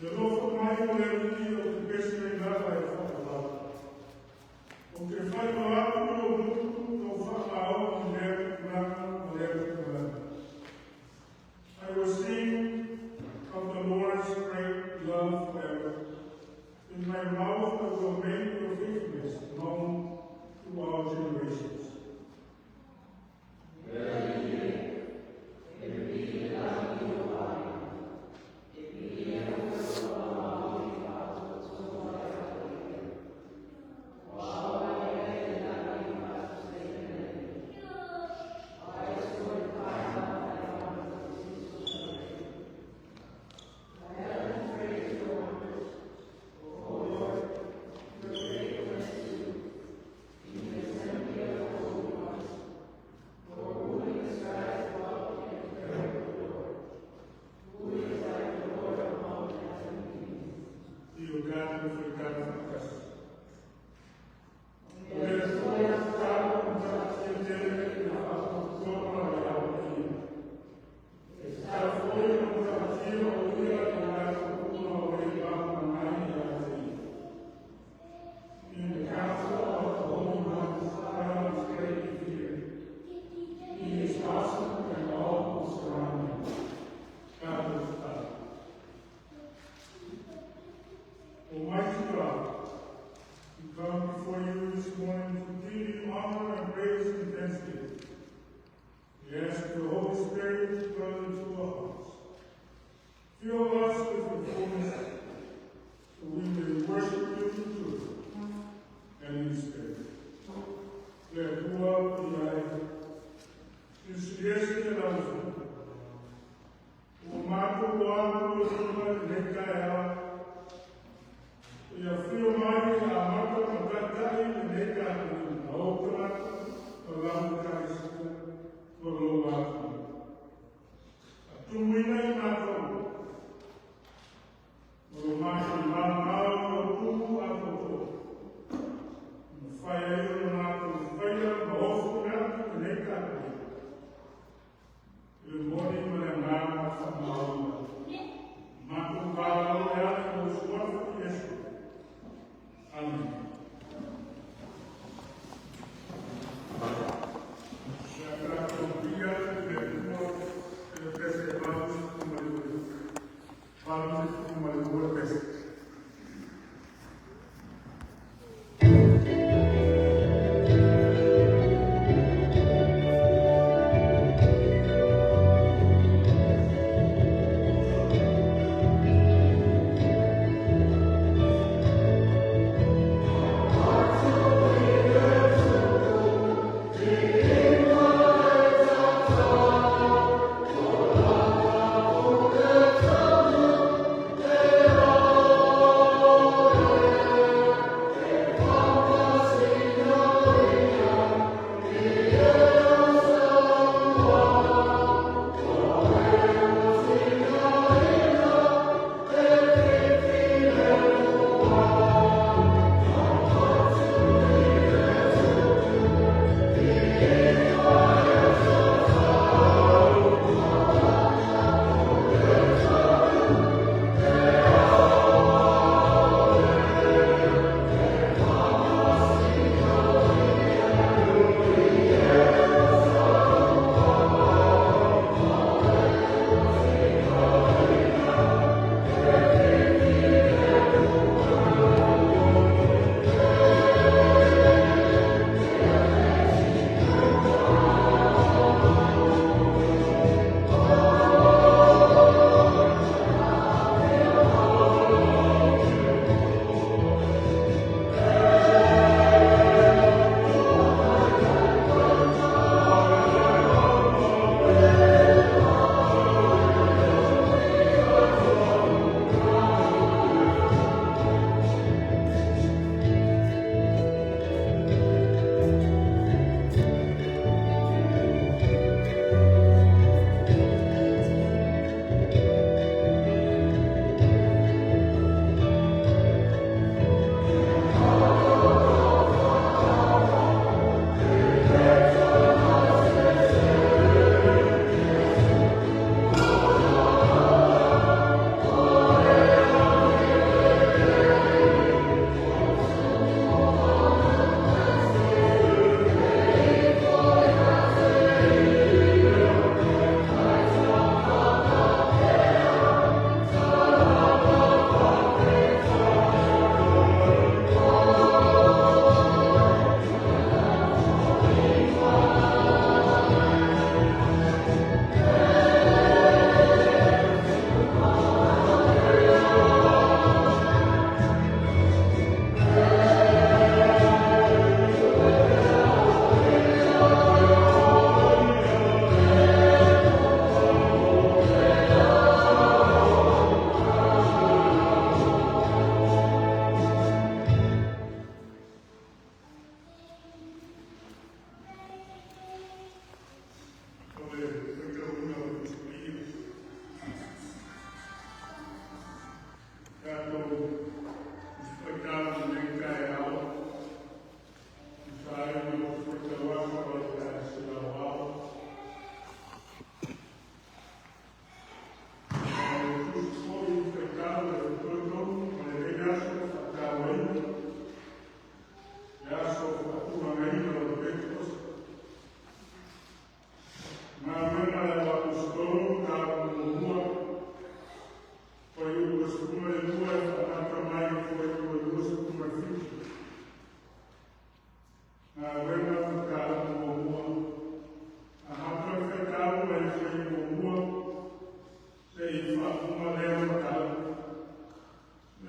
Le alofa mai o le Alii ou te pesi ai lava e faavavau. Ou te faailoa atu i ou gutu tou faamaoni i lea tupulaga ma lea tupulaga. I will sing of the Lord's great love forever. With my mouth I will make your faithfulness known to all generations. Ia tatou faitau faatasi. O le Atua e tatalo ma tele i le faatuatuaga o le Ao Paia. E tatalo foi o matautia o ia i latou uma o e manumanu ia te Ia. In the council of the holy ones, God is greatly feared. He is awesome in all who surround him. Tatou tatalo. Almighty God, we come before you this morning to give you honor and praise and thanksgiving. We ask your Holy Spirit to dwell into our hearts. Fill us with your fullness, so we may worship you in truth and in spirit. Le Atua paia e, silisili ese le lagi. Ua matou o atu i luma i lenei taeao.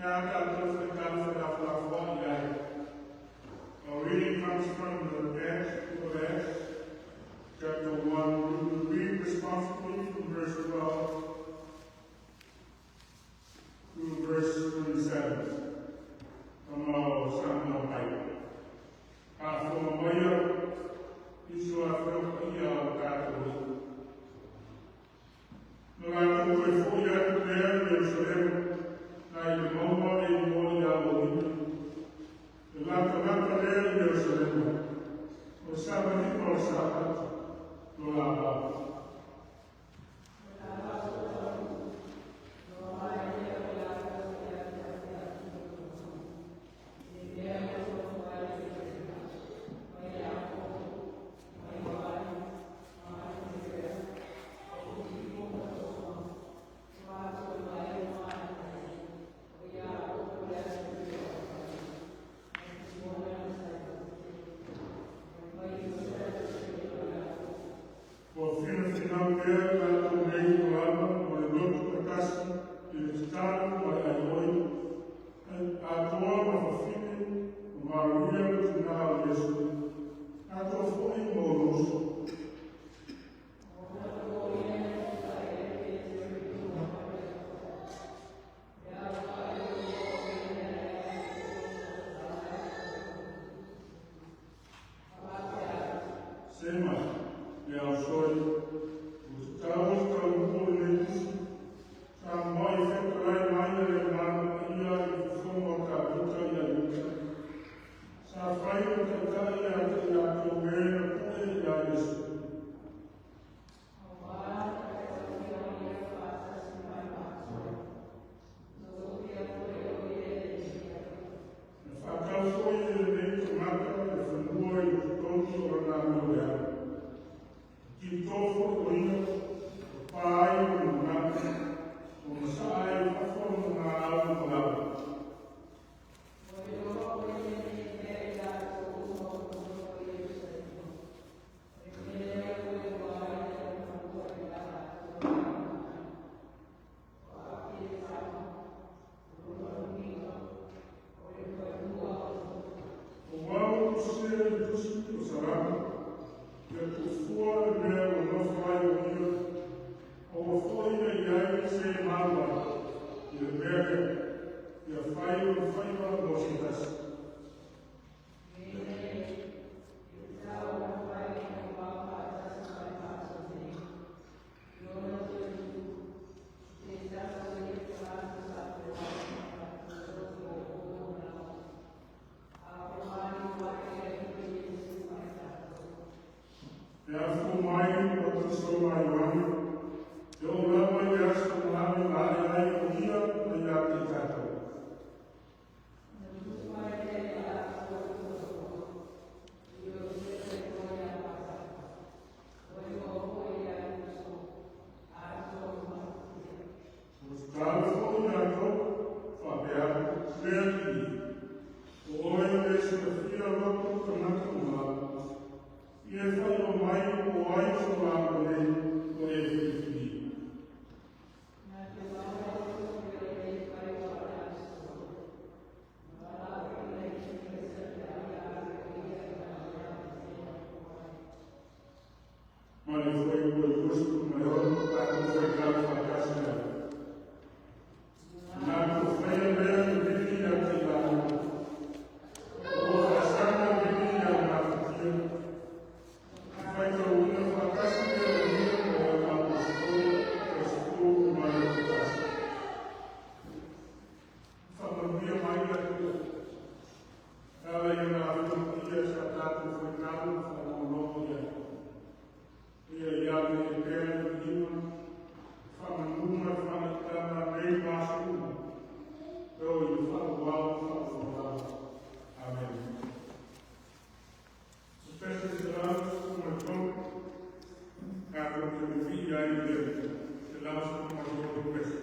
Le a tatou faitau felafolafoai ai. Our reading comes from the Acts, book of Acts, chapter 1. We will read responsively from verse 12 to verse 27 from our Samoa Bible. Faafofoga maia nisi o afioga paia o tatou. Na latou toe foi atu lea i Ierusalema, nai le mauga e igoa ia Olivi. E latalata lea i Ierusalema, o le savaliga o le Sapatu lo la vao. Ua finafinau pea i latou nei ua lava ma le loto e tasi i le tatalo ma le aioi, atoa ma fafine o Maria le tina o Iesu, atoa foi ma ona uso. Sema, le ausoi, ua tatau ona taunuu lenei tusi, sa muai fetalai mai e le Agaga Paia i le fofoga o Tavita ia Iuta. Sa fai ma taitai ia te i latou e na pue ia Iesu. Na faatau foi e lenei tagata le fanua i le totogi o lana amio leaga. Tito foi o ia, ua pa ai lona manatu, ua masaa ai i fafo lona laau ma lava. O au tusia i le tusi o Salamo, ia tuufua le mea ua nofo ai o ia, aua foi ne i i ai se malu ai i le mea lea, ia fai ona faiva mo se tasi. E afua mai le batisoma a Ioane, e oo lava i le aso na ave ae ai o ia mai ia te i tatou. Ua tatalo foi latou faapea atu, Le Alii, o oe e silafia loto o tagata uma, ia e faailoa mai po o ai so laua nei ua e filifilia. Ma le fuaiupu e 26 tatou faitau faatasi ai. Na latou faia lea le vili ia te i latou. Ua faasaga vili ia gafatia. E faitauina faatasi lea o ia ma ona aposetolo e 11. Faamanuia mai le Atua. E ala i ona Afioga Paia sa tatou faitau ma faalogologo i ai. Ia ia ave e pea le viiga, faamanu ma le faamaitaga nei ma aso uma. E oo i le faavavau faavavau. Amen. O pese 113, tatou te vivii ai i le 113 pese.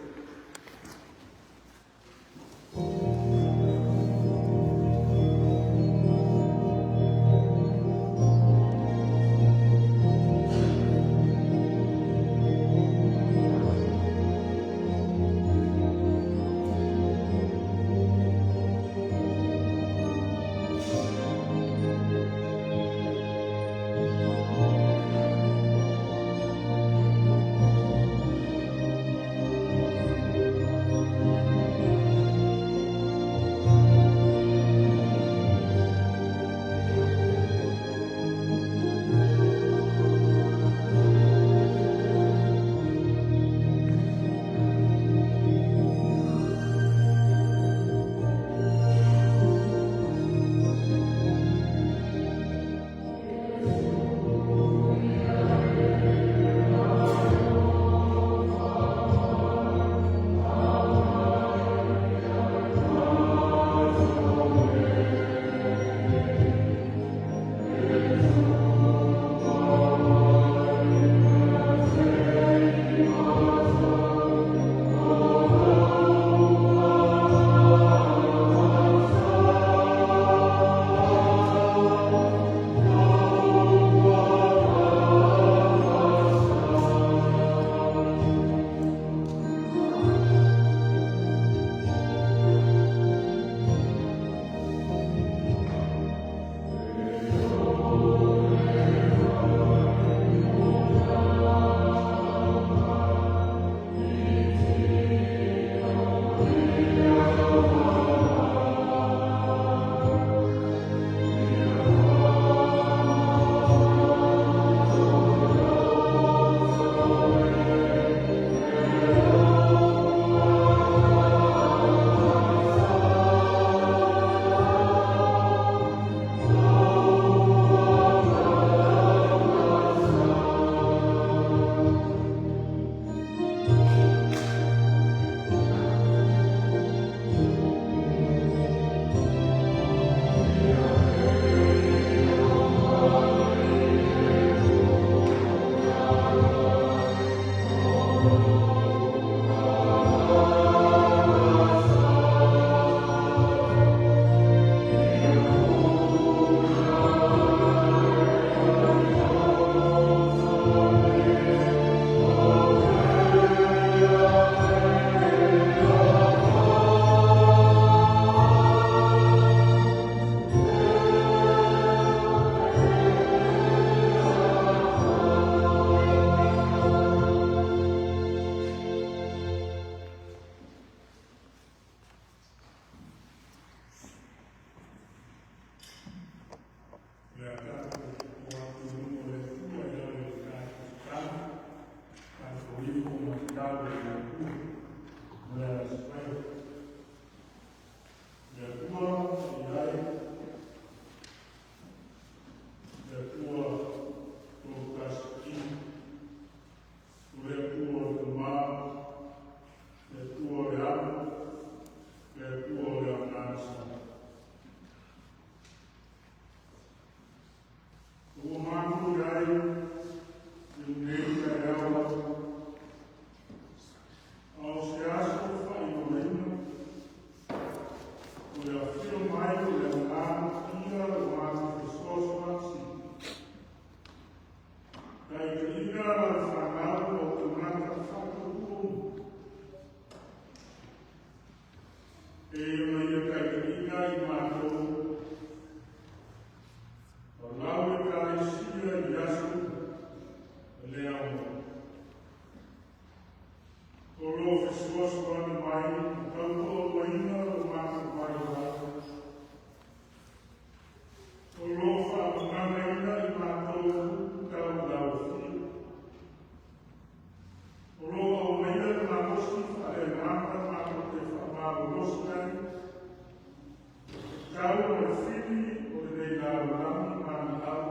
E ona ia taitaiina i matou o lau Ekalesia i aso uma e le ao mai. O lo fesoasoani mai ma tautoaluaina lo matou vaivai. O lo o faamaganaina i matou upu tau i lau afio. O lo o aumaia le malosi faale-Agaga matou te faamalolosi ai, e tau ma le fili o lenei lalolagi magiau,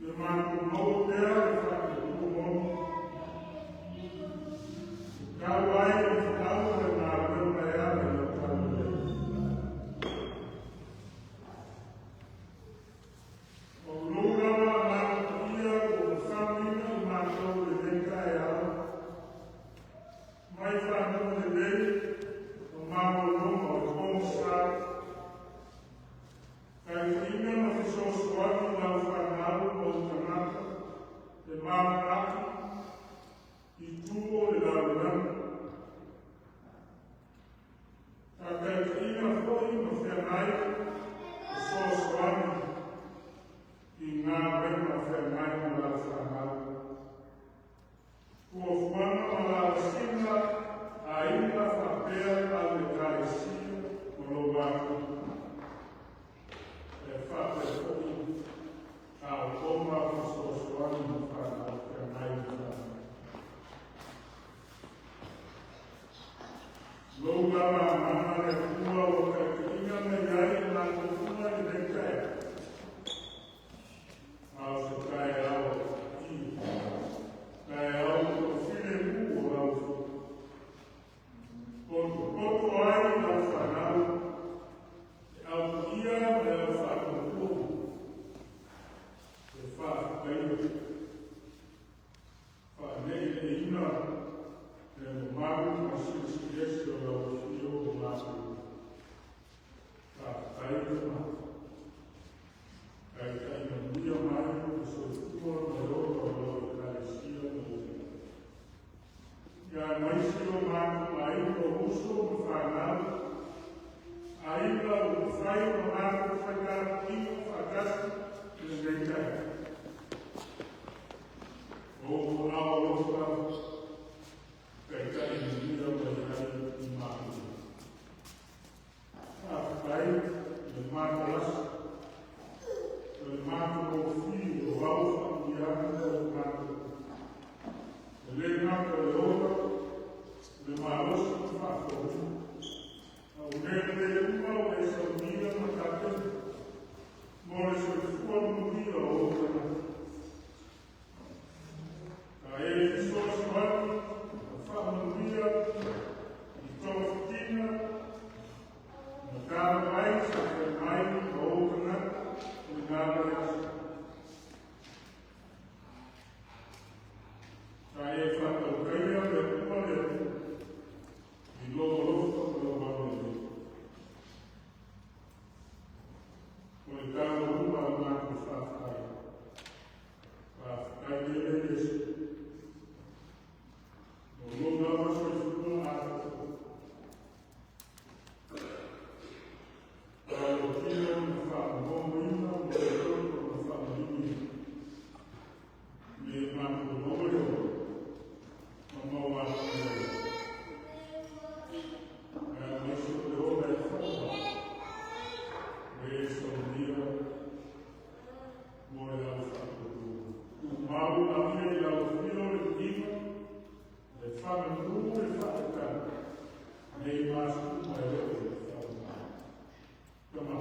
ia matou maua pea le faatuatua moni, e tau ai o le feau ma le galuega e ala i lau taulelei. O lou lava Agaga Paia ua fafanuina i matou i lenei taeao, mai faguga lelei ma malologa o le pogisa, taitaiina ma fesoasoani i lau fanau ma ou tagata femalagaai i tua o le lalolagi. Faataitaiina foi ma feagai fesoasoani i galuega feagai ma lau fanau. Fuafuaga ma lavasiga a aiga faapea au Ekalesia ma lo matou e faapea foi aoaoga fesoasoani ma fanau feagai ma fanau. Lou lava Agaga le Atua ua taitaiina mai ai i matou uma i lenei taeao, a o se taeao i taeao ua filemu o lau Afioga. Potopoto ai lau fanau, le au paia ma le au faatuatua, e faafetaia, faaleeleina le mamalu ma le silisili ese o lau afio o matou. Faafetai le ma. Taitai manuia mai le soifua ma le ola o lau Ekalesia ma ou tagata. Ia aemaise o matou aiga o uso ma fanau, aiga ua mafai ona matou faitapuaiga faatasi i lenei taeao. O ou aao alofa, taitai manuia mai ai i matou. Faafetai i le matalasi, o le matagofie o au faamanuiaga mo i matou. E le gata o le ola, le malosi ma faafouina, a o mea lelei uma ua e saunia ma tapena mo le soifua manuia o ou tagata. Sa e fesoasoani ma faamanuia i togafitiga ma talavai sa fai mai ma ou tagata i lena vaiaso. Sa e faatautaia mea uma le Atua i lou alofa ma lou agalelei. O le taualuga o le matou faafetai. Faafetai tele Iesu. O lou lava soifua atoatoa. A o tino na faamomoina ma le toto na faamaligi. Me matou maua le ola ma maua atu le ola. Aemaise o le ola e whaua. Ua e saunia mo le au faatuatua. Tumau laia i lau afio le viiga, le whanganuu le whaatatau, nei masu mai le o le whaumau. Tama,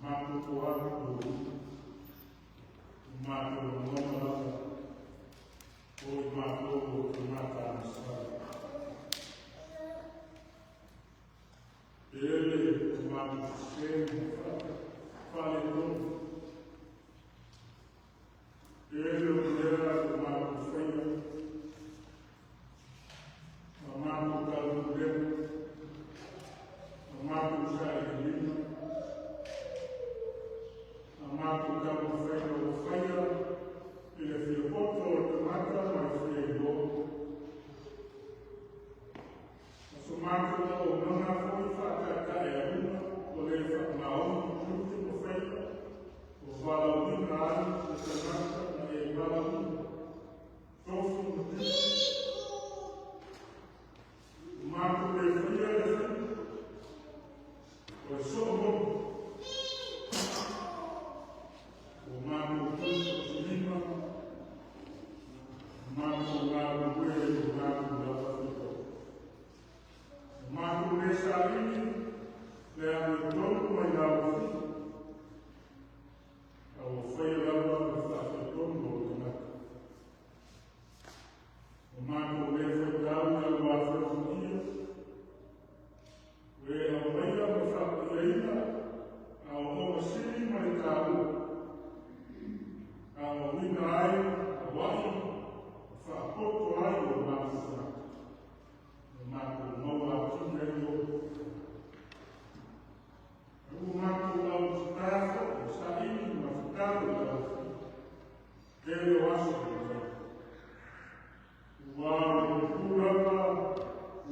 mātou ko atu o mātou lagona lava, o i mātou o te mata anasala. Tele o mātou sese ma faaletonu. Tele o mea o mātou faia, ma mātou taupulega, ma mātou sailiiliga, ma mātou taumafaiga ua faia i le fiapoto o le tagata ma le fia iloa. matou auaunaga foi faataetaealuga ua le faamaoni i tiute ma faiva ua valaauina ai le tagata na e valaauina, tofi ma tiute. Ua matou le faia le faiva, o le soo moni. Ua matou tausitausilima ma matou galulue i o matou lava faitau. Ua matou le saili le amiotonu mai laufiu, a ua faia lava le faafoetonu o tagata. Ua matou le faitau i alu Afio Paia, ua e aumaia ma faapaiaina aoaoga sili ma le taua, aoaoina ai, auai ma faapoto ai o matou tagata, ua matou maua atili ai le ola. Ua matou auusitaia foi saili ma tatalo i lau tele o aso ma taimi. Ua puupuu lava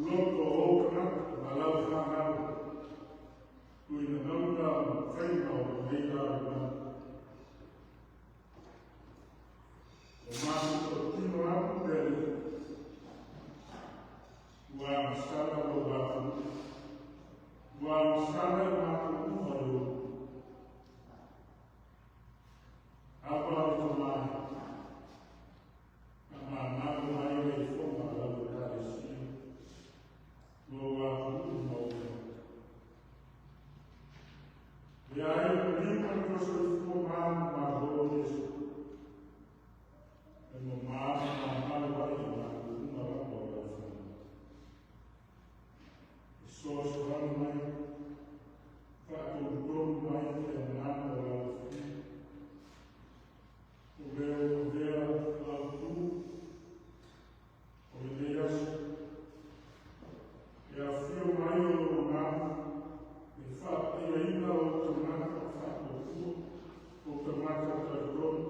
loto o ou tagata ma lau fanau, tuuina nauna ma faiga o lenei lalolagi. O matou tautino atu le Alii, ua agasala lou atunuu, ua agasala i matou uma i ou. Aba le Tama, faamagalo mai le ifoga a lau Ekalesia, lou atunuu ma ou tagata. Ia ai o lima le soifua manumalo o Iesu, e mamā ma ai i matou uma lava o lau fanau. E soasoani mai, faatolutolu mai le agaga o lau Afioga. O lea ua avea autu o lenei aso, e afio mai o lou agaga, e faapaiaina o tagata faatuatua, o tagata talitonu,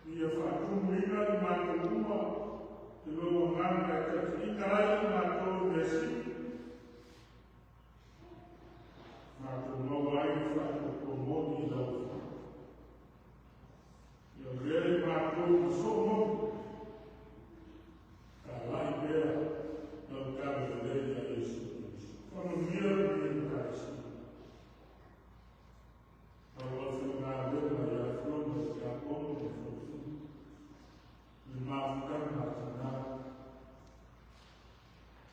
ia faatumuina i matou uma i lou agaga e taitaiina ai i matou i mea sili. Matou maua ai le faatuatua moni i lau Afioga. Ia avea i matou ma soo moni, talai pea lau tala lelei ia Iesu Kristo. Faamanuia lenei Ekalesia. Lau aufaigaluega ia Afioga i Tiakono ma Faletua, le mafutaga a tina,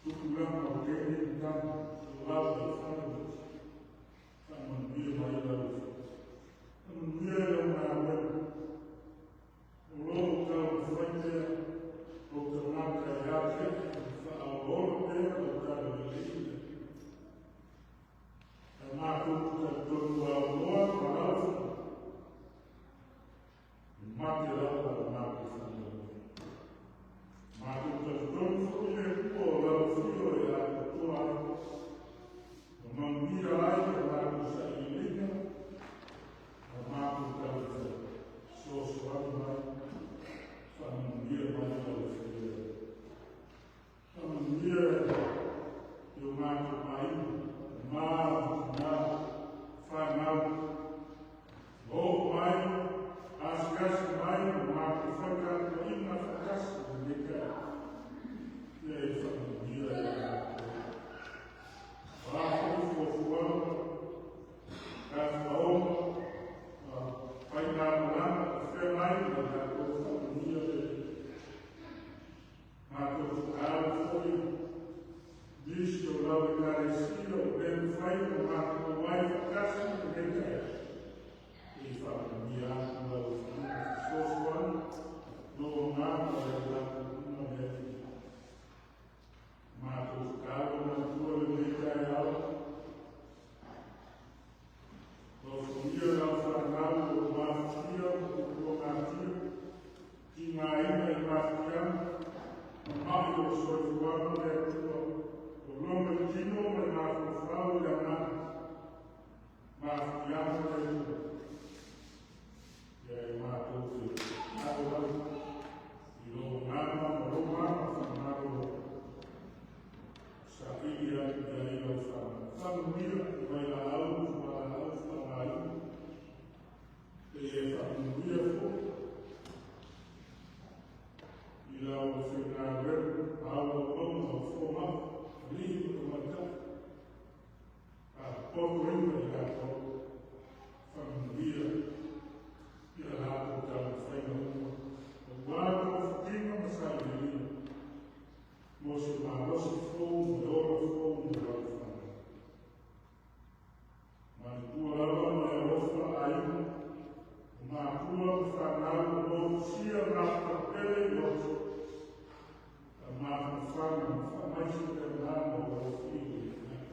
tupulaga o teine ma tama, o lava i fale ma faamanuia mai lau Afioga. Faamanuia i lau galuega, o loo taumafai pea ou tagata e atiae ma faaolaola pea lau tala lelei. E matou te talitonu aunoa ma lau Afioga, e mate lava le matou faamoemoe. Matou talitonu foi le Atua o lau afio e atoatoa ai, ma manuia ai le matou sailiiliga ma matou taumafai. Soasoani mai, faamanuia mai lau Afioga. Faamanuia i o matou aiga, ma tina, fanau, oo mai, asiasi mai ma matou faitapuaiga faatasi i lenei taeao. Ia e faamanuia ia matou. O a foi fuafuaga, tafaoga, faigamalaga o feagai ma tatou, faamanuia le matou feau foi nisi o lau Ekalesia o le mafai. malosi fou ma le ola fou mo lau fanau. Manatua lava ma le alofa aiga, o matua ma fanau o lo o tusia ma latou i loto, faamafanafana ma faamaise le agaga o lau afio i le lagi.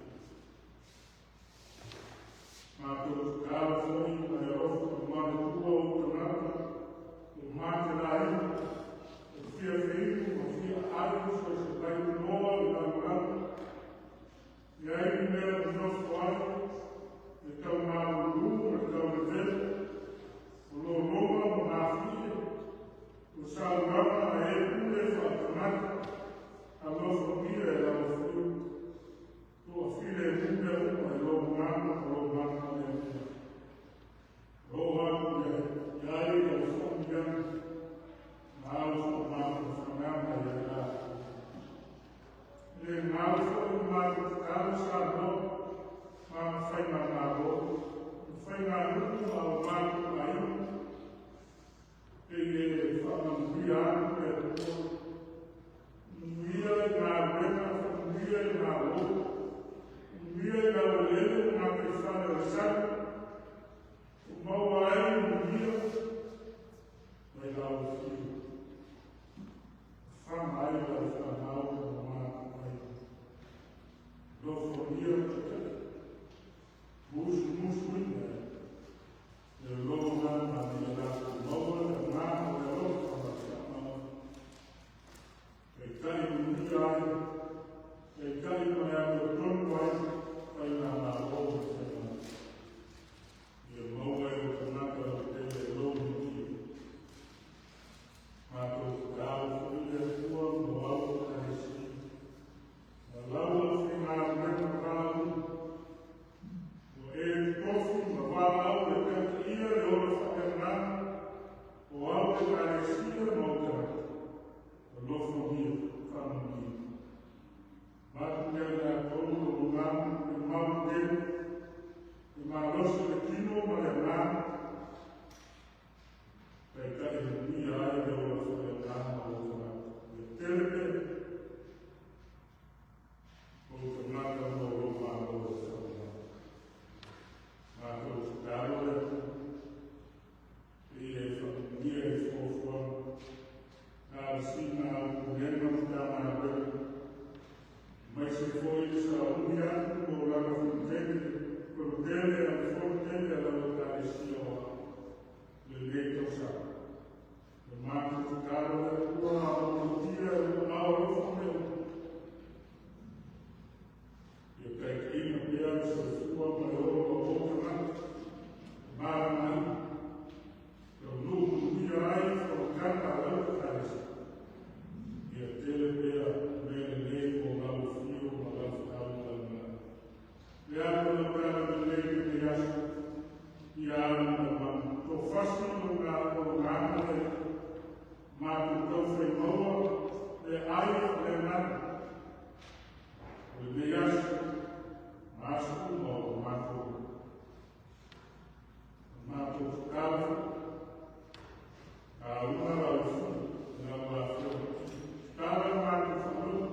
Matou tatalo foi ma le alofa ma le Atua ou tagata ua matelaina, ua fia feinu ma fia aai so o se vaituloa o le lalolagi, leai ni mea nonofo ai, le taumalulu ma le taulevela, o lologa ma mafuie, o saulaga a e pule faatagata, alofagia e lau Afioga. Toafilemu mea uma i lou agaga ma lou mana le Atua. O atu i ai lau faamanuiaga ma au faamafanafanaga ia i latou. E le galo foi le matou tatalo Samoa ma ona faigamalo, ma faiganuu ma o matou aiga, pei e faamanuia atu le Atua, manuia i galuega, faamanuia i le Malo, manuia i le laueleele ma gataifale o le sami, ua maua ai manuia mai lau afio. Fafaga ai lau fanau ma matou aiga. Alofagia taitai, musumusuina e le agaga ia latou maua le agaga o le alofa ma le faamaoni. Taitai manuia ai, taitai ma le amiotonu ai, faigamalo ma faiga. Ia maua e ou tagata lautele lou manuia. Matou tatalo foi le Atua mo au Ekalesia, ma lau aufaigaluega valaauina, ua e totofi ma valaau e taitaia le ola faaleagaga o au Ekalesia ma ou tagata. Alofagia, faamanuia. Avatu ia i latou lou agaga le mautele, le malosi o le tino ma le agaga, taitai manuia ai le ola faaleagaga o ou tagata. Ia tele pea ou tagata mo lou malo e faamanuia. Matou tatalo le Atua, ia e faamanuia i fuafuaga, talosiga a au pulega ma Matagaluega, aemaise foi le sauni atu mo lana fonotele, fonotele a le fonotele a lau Ekalesia o Ao, lenei tausaga. Le matou tatalo le Atua a o malutia e lou aao alofa mea uma. Ia taitaiina pea le soifua ma le ola o ou tagata, malamaia, taunuu manuia ai fonotaga a lau Ekalesia. Ia tele pea mea lelei mo lau afio ma lau feau ma lau mana. Le alu o lau tala lelei lenei aso, ia alu ma le mana. Toafasi lou agaga le matou taufai maua le ai o le agaga. O lenei aso, ma aso uma o matou. Matou tatalo foi, auga lau afio, lau afioga. Tatalo matou faalogo,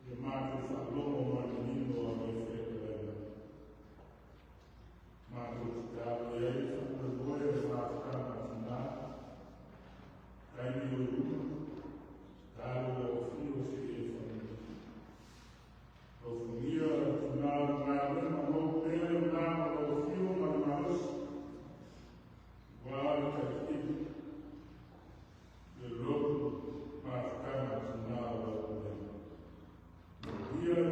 ia matou faalogo manino a mai fetalaiga. Matou tatalo e ai le faamoemoe o le mafutaga a tina, taimi o i luma, tatalo lau afio se i e faamanuia. Alofagia tina o le galuega, maua pea le agaga o lau afio ma le malosi, ua le taitaiga, le lotu mafutaga a tina o lau pulega. Manuia le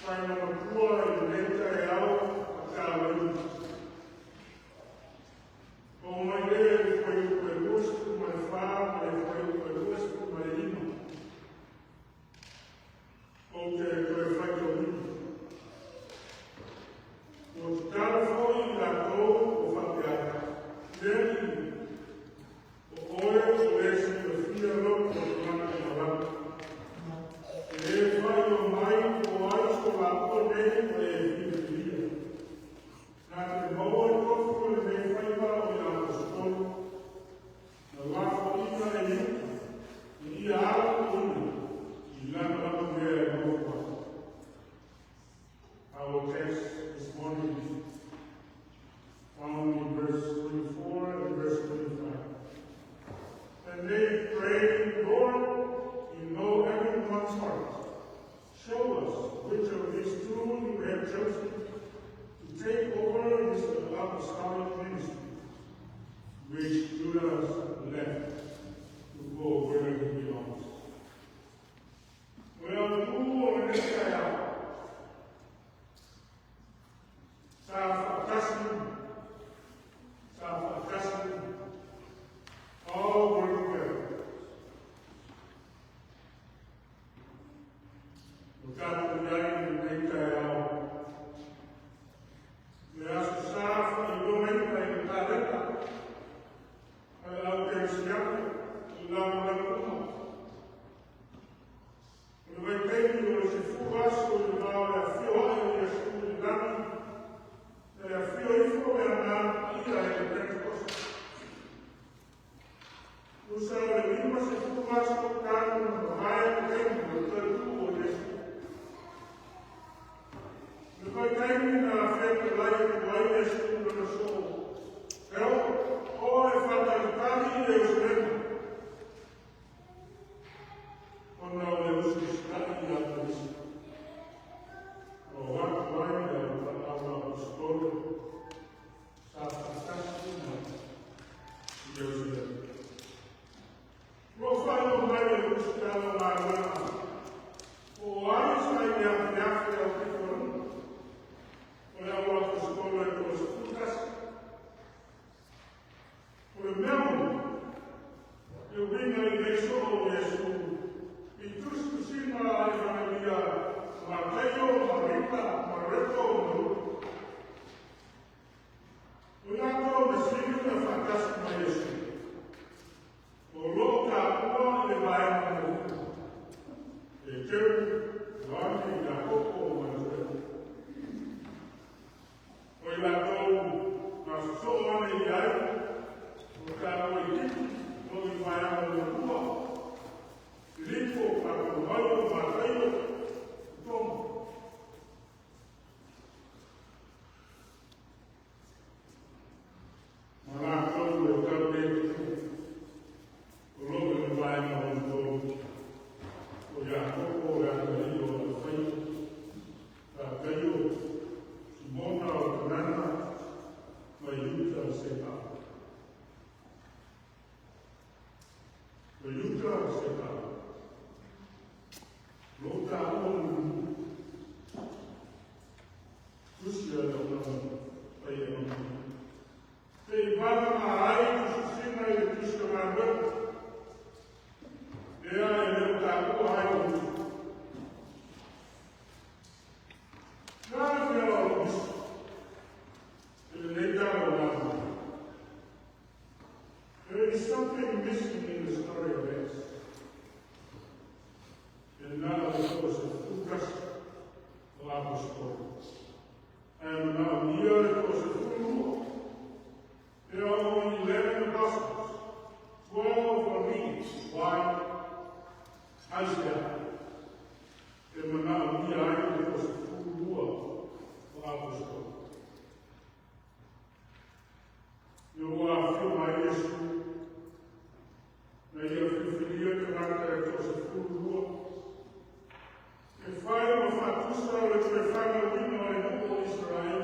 Faimamatua i lenei taeao faataulaina. Oo mai lea i le fuaiupu 24 ma le fuaiupu 25, ou te toe faitauina. Ua tatalo foi i latou ua faapea atu, “Le Alii, o Oe o le e silafia loto o tagata uma lava. E e faailoa mai po o ai so laua nei ua e filifilia, na te maua le tofi o lenei faiva o le Aposetolo, na lafoina e Iuta na ia alu ina i lana lava mea e nofo ai.” Our text this morning is found in verse 24 and verse 25. And they prayed, "Lord, you know everyone's heart. Show us which of these two you have chosen to take over this apostolic ministry, which Judas left to go where he belongs." O le autu o lenei taeao, sa faatasi, sa faatasi, all were together. O tatou i ai i lenei taeao, le aso sa faailogaina i le kalena a le au kerisiano i lalolagi uma. O le vaitaimi o le 10 aso i le va o le afio ae o Iesu i le lagi, ma le afio ifo o le Agaga Paia i le Pentekoste. Tusa o le 50 aso talu ona mavae le taimi o le toe tuu o Iesu. Le vaitaimi na fetalai atu ai Iesu lona soo, e o e faatalitali i Ierusalema, ona o le usiusitai ia Keriso. O atu ai le au aposetolo sa faatasi uma i Ierusalema. Ua faailoa mai e le tusitala o galuega o ai sa i le afeafe au pitonuu o le au aposetolo e 31. O le mea moni, e uiga i le soo o Iesu i tusitusiga a Evagelia Mataio, Marika, Mareko ma Luka. O i latou na sili ona faatasi ma Iesu, o lo o taua i le vaega muamua. Peteru, Ioane, Iakopo ma Anirea. O i latou na sosoo ane i ai, o taua itiiti o i vaega muamua. Filipo, Patolomaio, Mataio, Toma. Ma latou e tau le tuua, o lo o i le vaega lona tolu. O Iakopo o le atalii o Alefaio, Tataio, Simona o Kanana, ma Iuta Sepa. O Iuta Sepa, lo taua mulimuli. Tusi a le aulaga pai e mamalu. Se i valaga ai tusitusiga i le tusi o galuega. Lea e le o taua ai o Iuta. Na le mea o lo misi i lenei tala o galuega. There is something missing in the story of Acts. E na o le 11 o aposetolo. Ae manaomia le 12. There are only 11 apostles, 12 are needed. Why? Aisea, e manaomia ai le 12 o aposetolo. Ina ua afio mai Iesu, na ia filifilia tagata e 12, e fai ma faatusa o le toe fanauina o le nuu o Israel.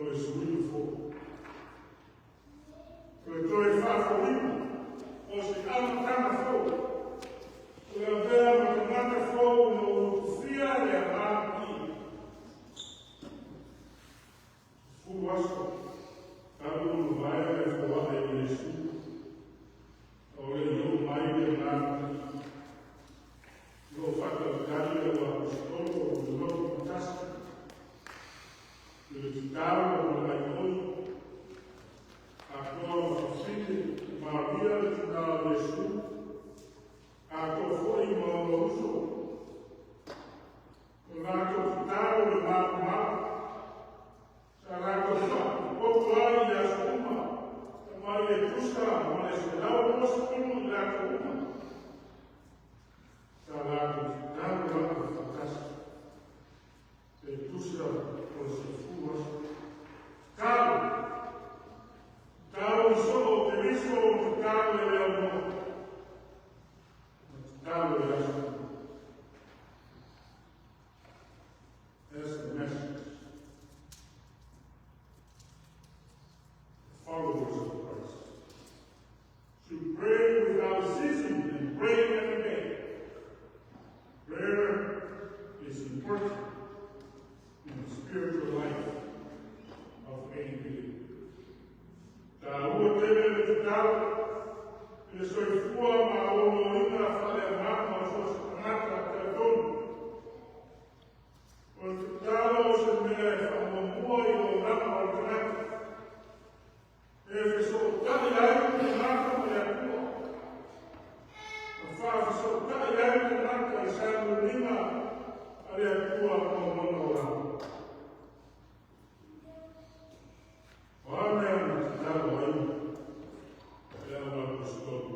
O le suiga fou. O le toe faafofoina o se amataga fou. O le avea ma tagata fou na ua utufia le Agaga Paia. 10 aso talu ona mavae le foai o Iesu, a o le i oo mai le Agaga Paia. O lo o faatalitali le auaposeitolo o le loto matasi i le tatalo ma le aioi, atoa ma fafine Maria le tina o Iesu, atoa foi ma ona uso. O latou tatalo le maumau, sa latou faapotopoto ai i aso uma, mai le tusa ma le 120 i latou uma. Sa latou tatalo lava faatasi, e tusa o le 10 aso. Tatalo, tatalo i soo o Keriso, tatalo e le aunoa, ma tatalo i aso uma. That's the message. The followers of Christ should pray without ceasing and pray every day. Prayer is important in the spiritual life of any believer. Taua tele le tatalo i le soifua maloloina faaleagaga o so o se tagata talitonu. O le tatalo o se mea e faamuamua i le olaga o le tagata. E fesootai ai le tagata ma le Atua. Ma faafesootai ai le tagata i sauniuniga a le Atua mo lona olaga. O a mea na tatalo ai le auaposeitolo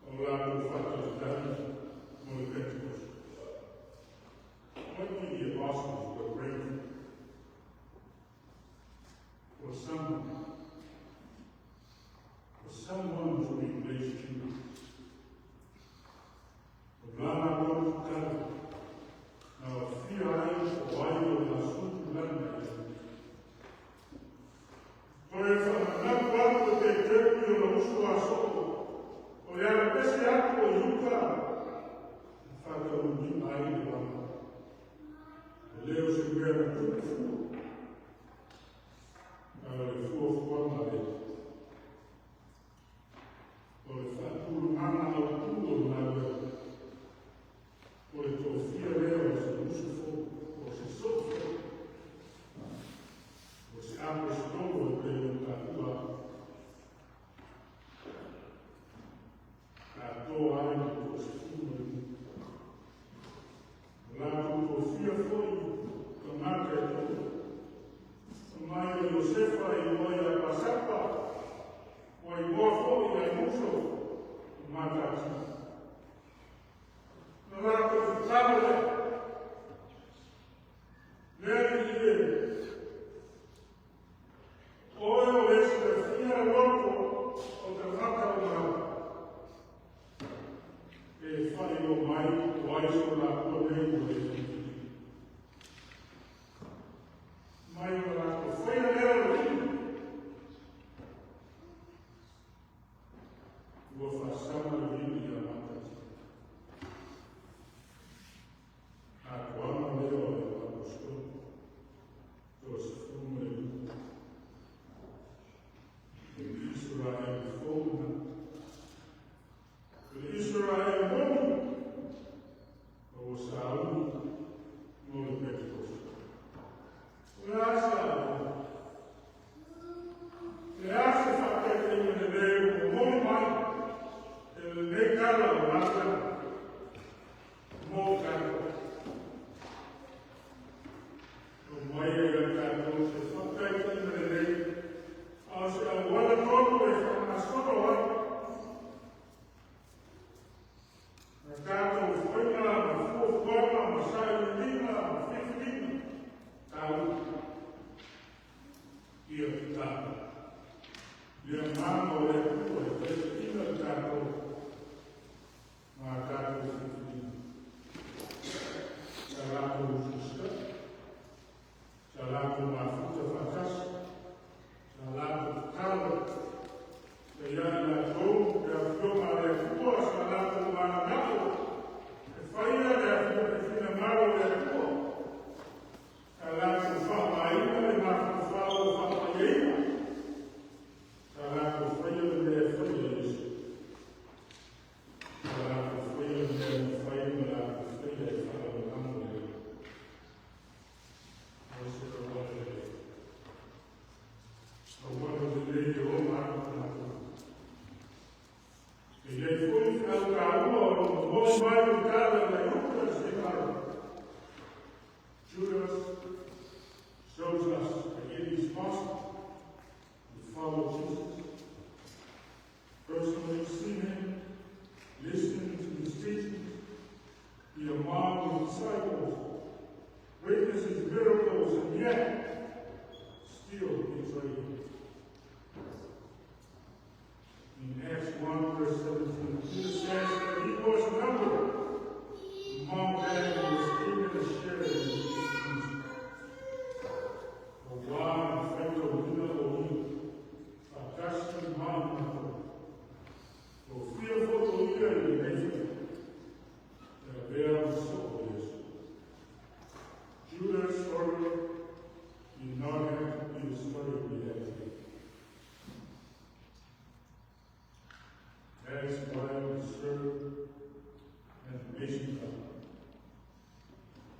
o latou faatalitali mo le Pentecost? What did the apostles were praying for? For someone to replace Judas. O la latou tatalo, na ofia ai o ai o le asutulagi a Iesu. Toe faamanatu atu e Peteru i ona uso a soo, o le alapese atu o Iuta, na faataunuuina ai le olaga. E le o se mea na tupu fua, a o le fuafuaga a le Atua. O le faatulagaga autu o le galuega. O le tofia lea o se uso fou, o se soo fou, o se aposetolo e pei ona taua atu. Atoa ai le 12. O latou tofia foi tagata e toalua. Mai o Iosefa e igoa ia Pasapa, ua igoa foi ia Iuso o Matatia. Na latou tatalo lea. Le Alii e, Oe o le silafia loto o tagata uma, e faailoa mai o ai so latou nei ua e filifilia. Mai o latou faia lea o le lima. verse 17. Peter says that he was numbered among them who was given a share in this ministry. Auā na faitauina o ia faatasi ma i matou. Ua fia foi o ia i lenei faiva e avea ma soo o Iesu. Judas' story did not have to be the story we have today. That is why we serve an amazing God.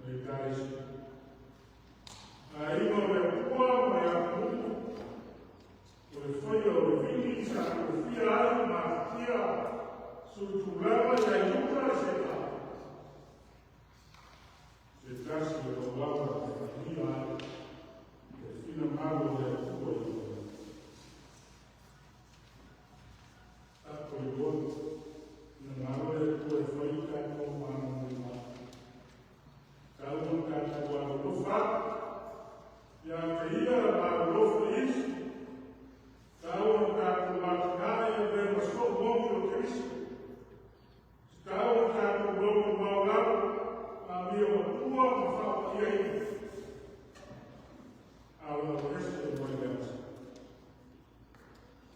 Le Ekalesia. Aiga o le Atua ma le atunuu, o le faia o le vili sa tofia ai ma afatia suitulaga ia Iuta le Setani. Se tasi o auala e faia ai le finagalo o le Atua i lona. Tapo i lona, finagalo le Atua e fai tatou mana mai. Tau ona tatou alolofa ia te ia ma alolofa i isi. Tau ona tatou atinae e avea ma soo moni o Keriso. Tau ona tatou loto maualalo, amio matua ma faapaiaina. Alo ese mai le asa.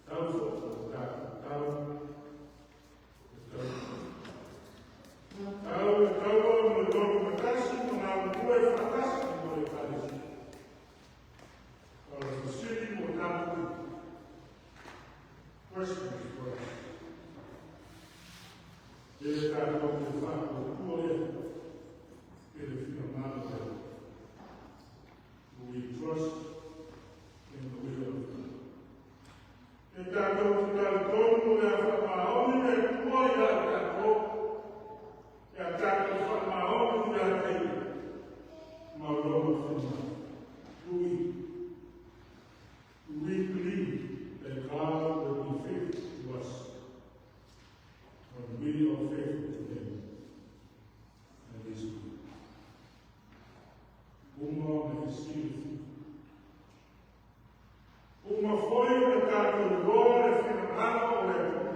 Tau foi o tatou tau, e tau. Tau e taua mo le loto matasi ma galulue faatasi mo le Ekalesia. O le fesili mo tatou, questions for us. Pe tatou te faatuatua ea i le finagalo o le Atua. Do we trust in the will of God? E tatou te talitonu o le a faamaoni le Atua ia i tatou, e a tatou faamaoni ia te ia, ma lona finagalo. Do we believe that God will be faithful to us when we are faithful to Him and His will? Uma ona e silafia. Uma foi ona tatou iloa le finagalo o le Atua.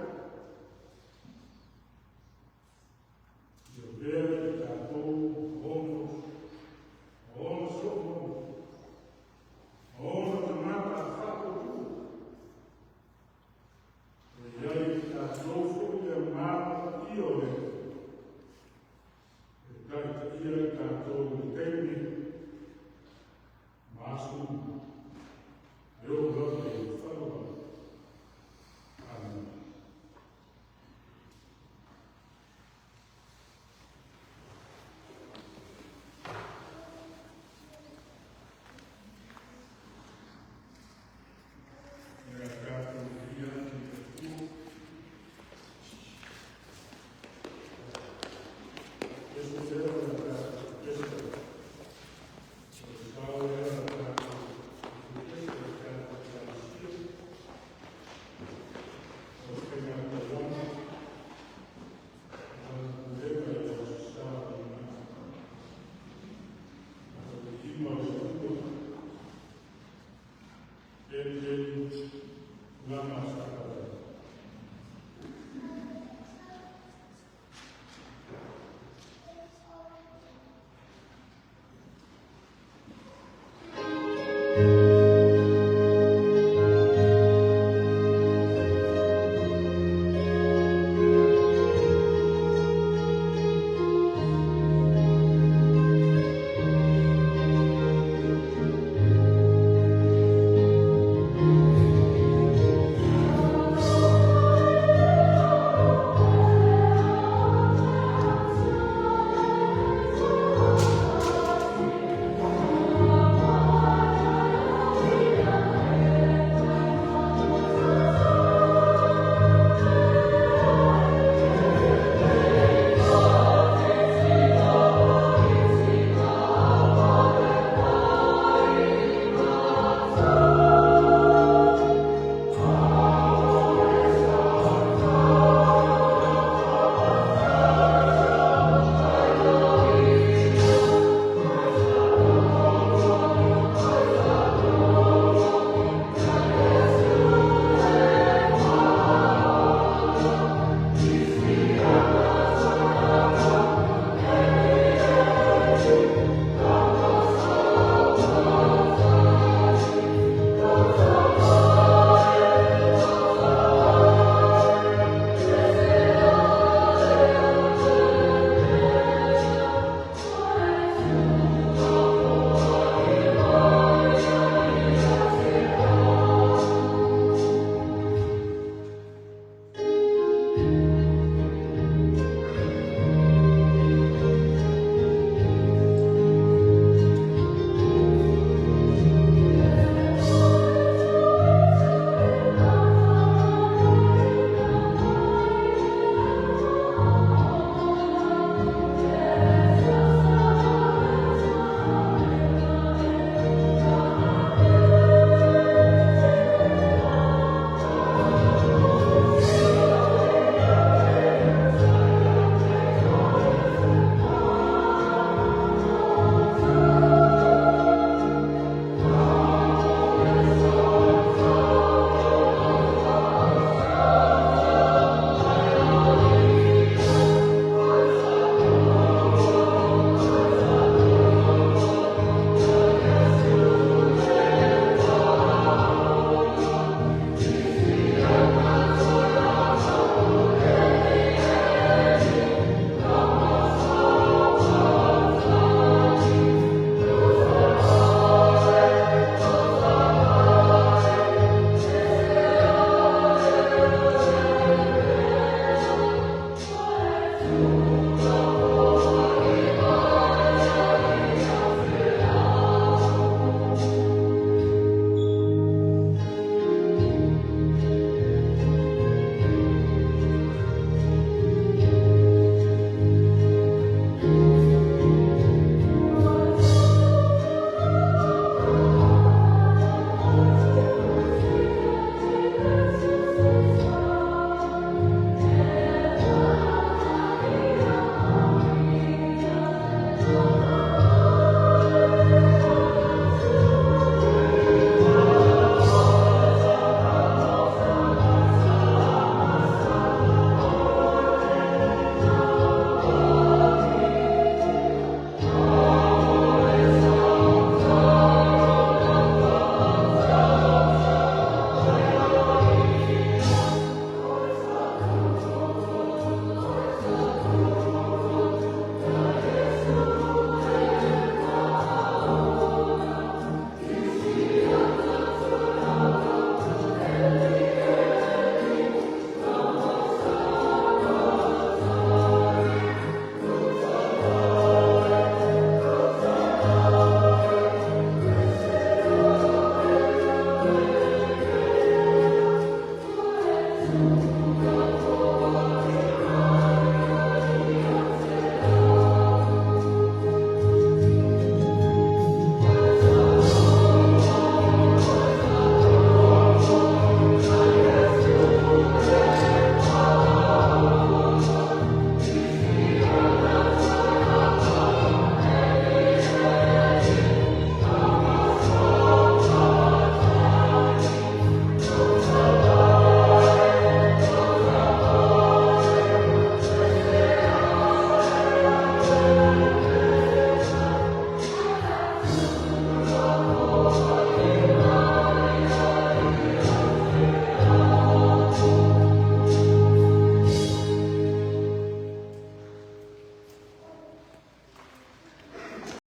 Ia avea i tatou ma ona soo moni, ma ona tagata faatuatua. O i ai i tatou foi le Agaga Paia o le Atua. E taitaia i tatou i le taimi ma aso uma. E oo lava i le faavavau. Amen. Ia tatou viia atu i le Atua. Iesu lea o le tatou festa. O le sao lea o tatou festa o tatou Ekalesia. O le faiga taulaga, o lana pulega i le Aso Sa o lumanai. O le viiga o le Atua. Tele tele lama sa.